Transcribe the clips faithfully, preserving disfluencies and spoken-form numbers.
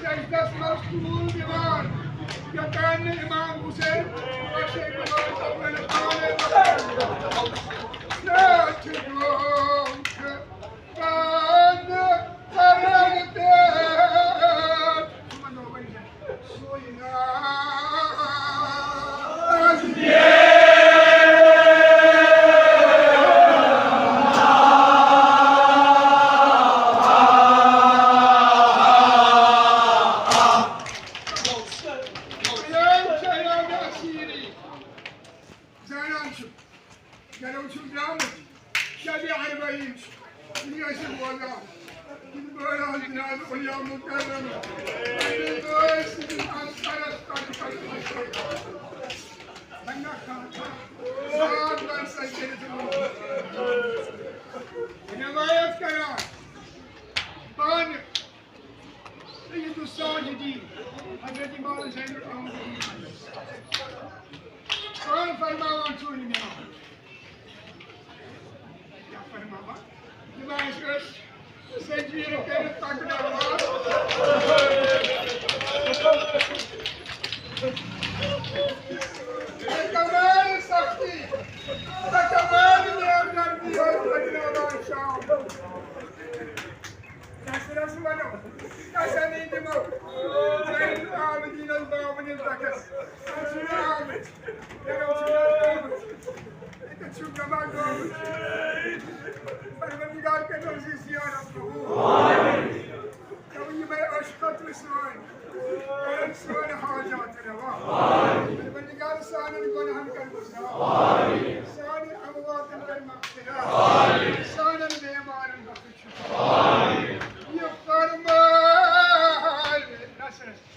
سجدس منٛز قبول دِوان، یوٚتام نہٕ امام حسین زانان چھُ، گرو چھُ درٛامُت، شبِ اربعین چھُ۔ یہِ ٲسِو بوزان، یہِ بٲیِو جناب اولیاء مُکرم، پننہِ بٲے سٕنٛدِس اثرس پٮ۪ٹھ پٮ۪ٹھ پٮ۪ٹھ۔ بنگا خان، سات ورسن کٔرِتھ روایت کران، پانہٕ سید الساجدین حضرت مولانا زین العابدین۔ پانہٕ فرماوان ژوٗرِم امام۔ کیٛاہ فرماوان؟ دِوان ٲسۍ أسۍ سجویٖر کٔرِتھ پکناوان۔ بے کمال سختی، بے کمال نیک نبی ٲسۍ پکناوان شام۔ کیٛاہ چھِ أسۍ وَنو؟ کیٛاہ چھِ أسۍ دِمو؟ زین العابدین الباوُن البکس۔ أسۍ چھِ آمٕتۍ۔ ییٚتٮ۪تھ چھِ آمٕتۍ۔ ییٚتٮ۪تھ چھُ جمع گوٚمُت۔ پروردگار کٔرِو زِ زیارت قبول۔ تَوَے یِمَے ٲسۍ خٲطرٕ سٲنۍ۔ کٔرِن سٲنۍ حاجات روا۔ پروردگار سانٮ۪ن گۄناہَن کٔرِو معاف۔ سانٮ۪ن امواتَن کٔرِو مغفرت۔ سانٮ۪ن بیمارَن بخش۔ یہِ فرمٲوِتھ نسس۔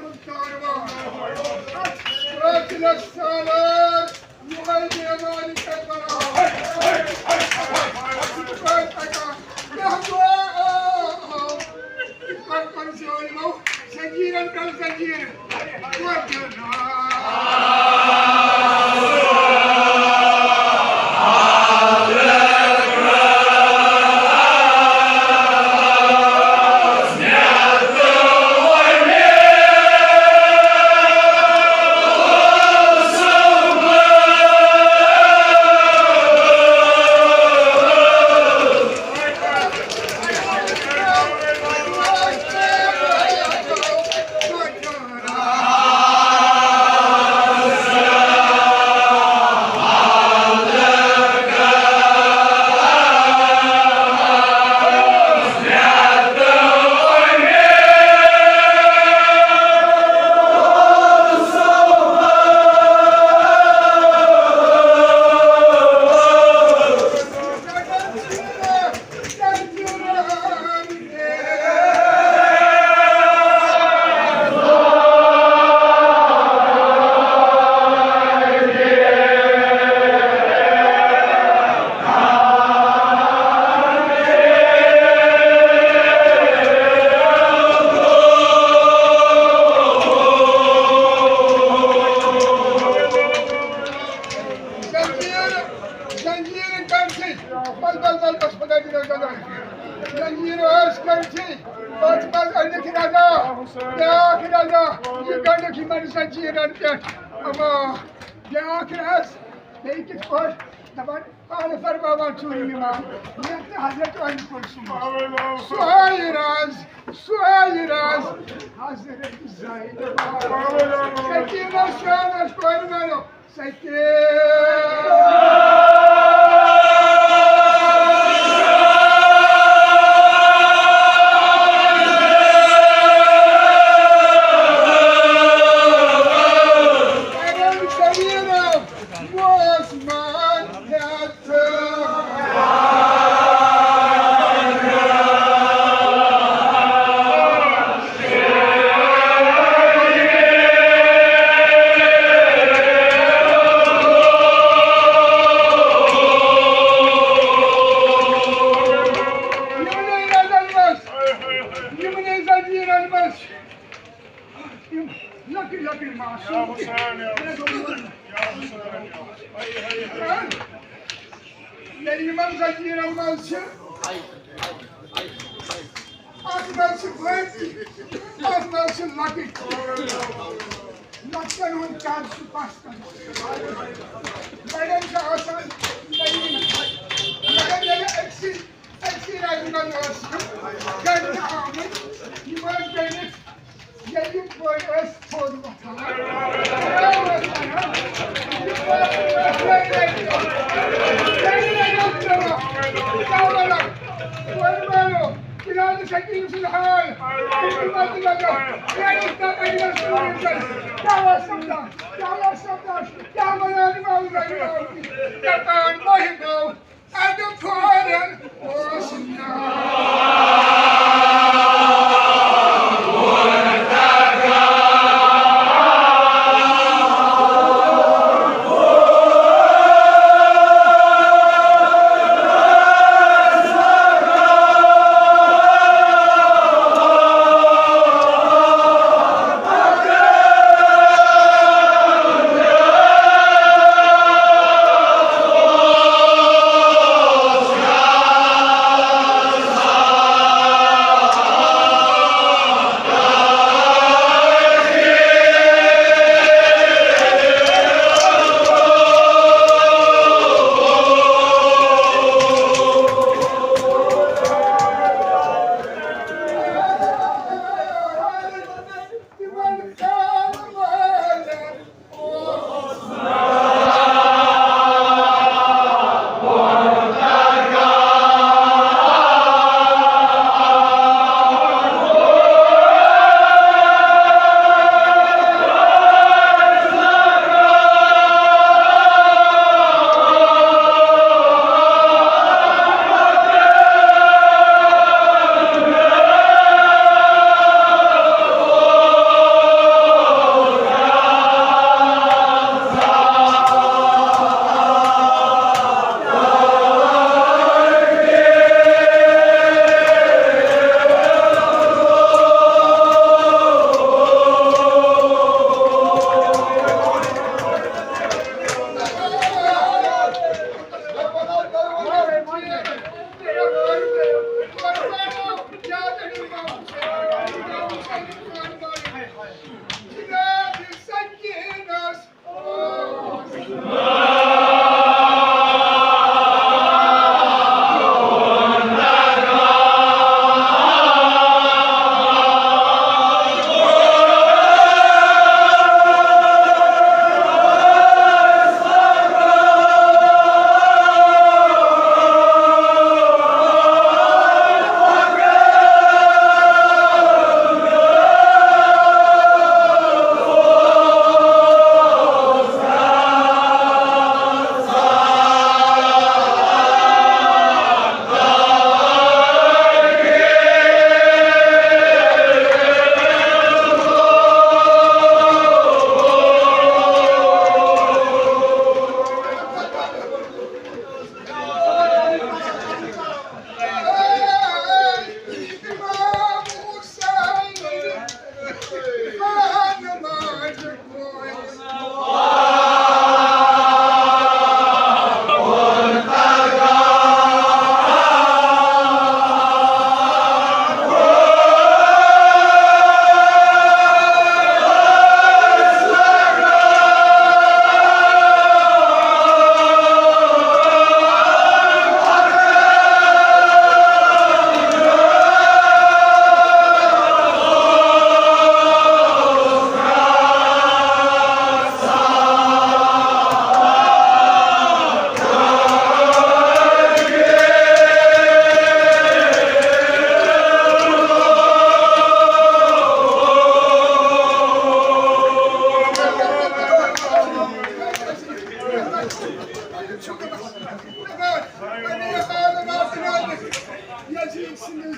کاروان۔ اَتھ قٲتلَس سالار، یِہوٚے بیمارِ کربلا۔ اَتھ چھُ پَتہٕ پَکان۔ مےٚ ہا گوٚو، یِتھ پٲٹھۍ کوٚر ظٲلمو زنجیٖرَن تَل زنجیٖر۔ زنجیٖر، زنجیٖر کٔرۍ سٕے۔ بل، بل، بل، بس، خۄداے دِیِن اَسہِ زنجیٖر ٲسۍ کٔرۍ سٕے۔ بس، بس، أنِکھ رضا، بیٛاکھ رضا۔ یہِ گنٛڈٕکھ یِمن زنجیٖرن پٮ۪ٹھ۔ اما بیٛاکھ رَز، بیٚیہِ کِتھ پٲٹھۍ دَپان، پانہٕ فرماوان ژوٗرِم اِمام، مےٚ تہٕ حضرت علی کُن سُمَتھ۔ سُہے راز، سُہے راز، حضرت زینب۔ سکینہ شانس کورِ بنو، سکینہ۔ یِمنٕے رَزَن منٛز، یِمنٕے زٔمیٖنَن منٛز، یِم لۄکٕٹۍ لۄکٕٹۍ معصوم تہِ۔ ییٚلہِ یِمَن زٔمیٖنَن منٛز چھِ، اَتھ منٛز چھِ بٔڑۍ، اَتھ منٛز چھِ لۄکٕٹۍ۔ لۄکٹٮ۪ن ہُنٛد کَر چھُ پَس کران۔ بَڑٮ۪ن چھِ آسان زٔمیٖن۔ مگر ییٚلہِ أکسٕے أکسٕے رَزِ منٛز ٲسۍ یِم گَنٛڈنہٕ آمٕتۍ، یِم ٲسۍ گٔمٕتۍ، ییٚلہِ یِم پٔرۍ ٲسۍ تھوٚد وۄتھان۔ کیٛاہ وَنان؟ بِلال حکیٖم سُنٛد حال، حکوٗمت نظر، یعنی تقریباً سورج، کیٛاہ اوس سَپدان؟ کیٛاہ اوس سَپدان؟ کیٛاہ وَنان؟ کَتان مۄہہِ گوٚو۔ اَدٕ کھورن اوس ناو۔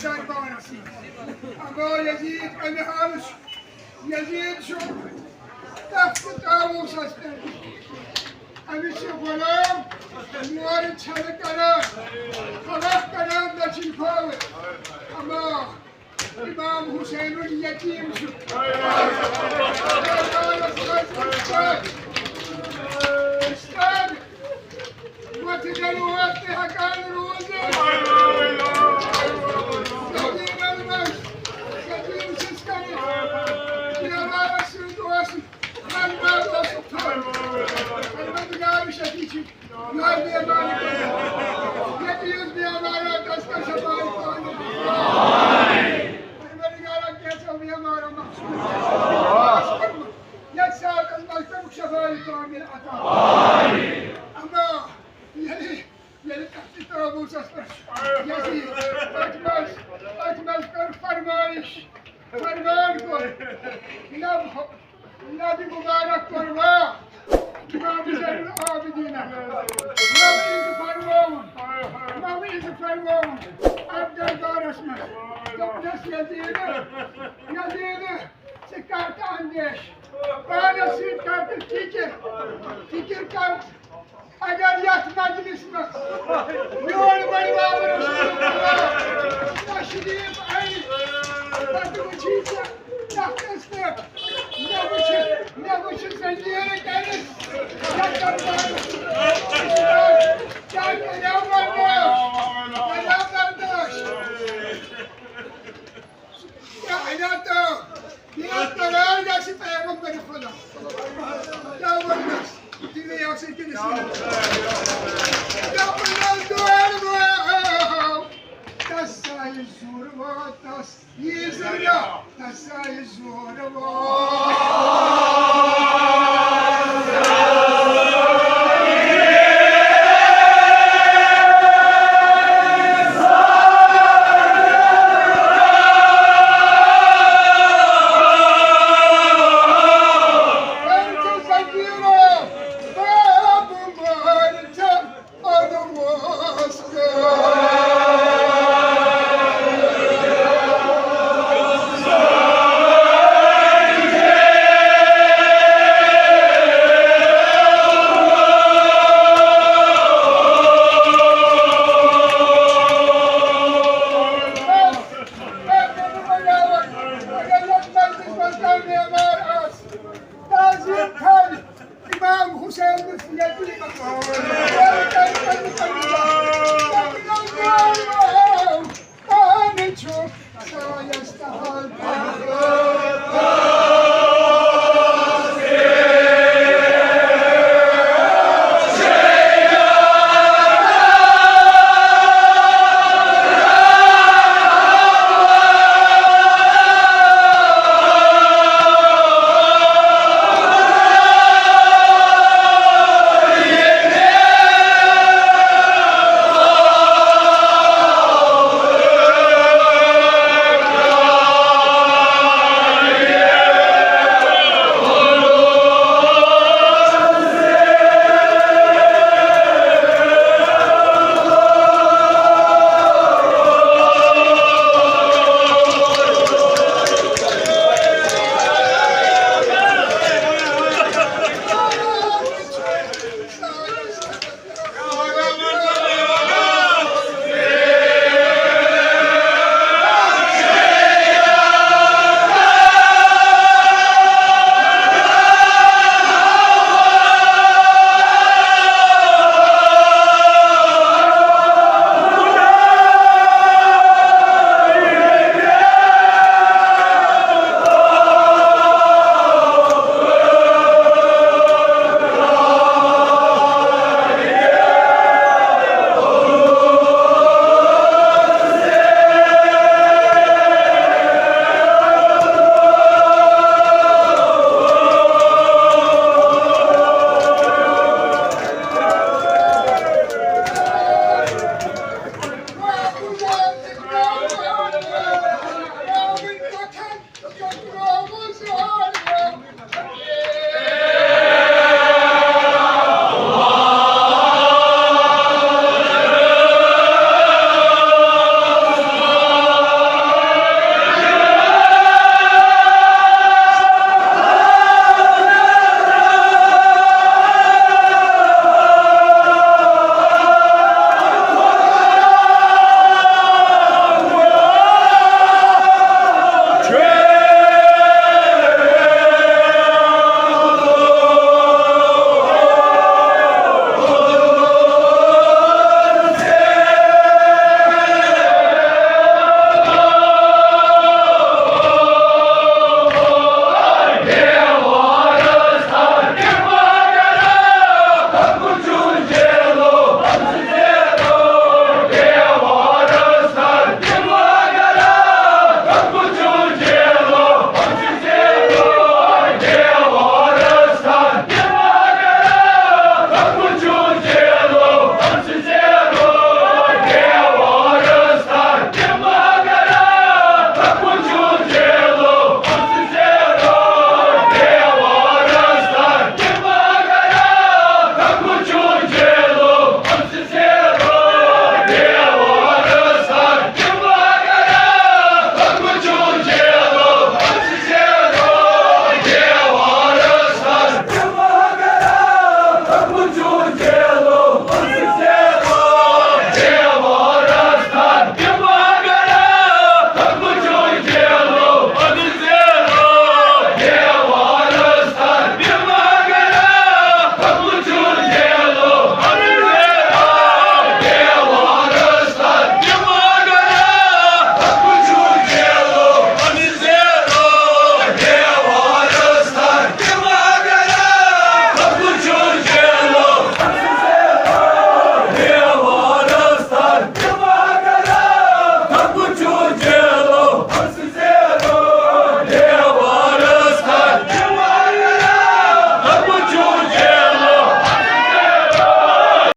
دربارس منٛز۔ اما یزید امہِ حالہٕ چھُ، یزید چھُ تخت طاووسس پٮ۪ٹھ۔ أمِس چھِ غلام یورٕ چھلہٕ کران، خلق کران دٔچھِنۍ کھووٕرۍ۔ اما امام حسین یتیم چھُ۔ استاد، وۄتھٕ گرٕ ووت تہِ ہٮ۪کان روٗزِتھ۔ یتیٖمن منٛز یتیٖم چھِس کران۔ بیمارس سۭتۍ اوس، من باز اوسُکھ تھاوُن۔ پروردگار شفیع چھُ۔ یار بیمار۔ یتیٖم بیمار، تس کر شفاعت کٔرِتھ۔ پروردگارا، کینٛژھو بیمارو مخصوص۔ یتھ ساعتس منٛز کٔرٕکھ شفاعت کامل عطا۔ اما ییٚلہِ، ییٚلہِ تخت طاووسس پٮ۪ٹھ چھُ یزید، أتھۍ منٛز، أتھۍ منٛز کٔر فرمٲیش، فرمان کوٚر، لب، لبِ مبارک کوٚر واو۔ امام زین العابدین، ممعیز فرمووُن، ممعیز فرمووُن، اتھ دربارس منٛز دوٚپنس، یزید، یزید، ژٕ کر تہٕ اندیش، پانس سۭتۍ کر تہٕ فکر، فکر کر، اگر یتھ مجلس منٛز میون بڑباب رسول اللہ تشریف انہِ، پتہٕ وٕچھی ژےٚ تخت پٮ۪ٹھ، مےٚ وٕچھِ، مےٚ وٕچھِ زنجیٖرٕ کٔرِتھ، یتھ دربارس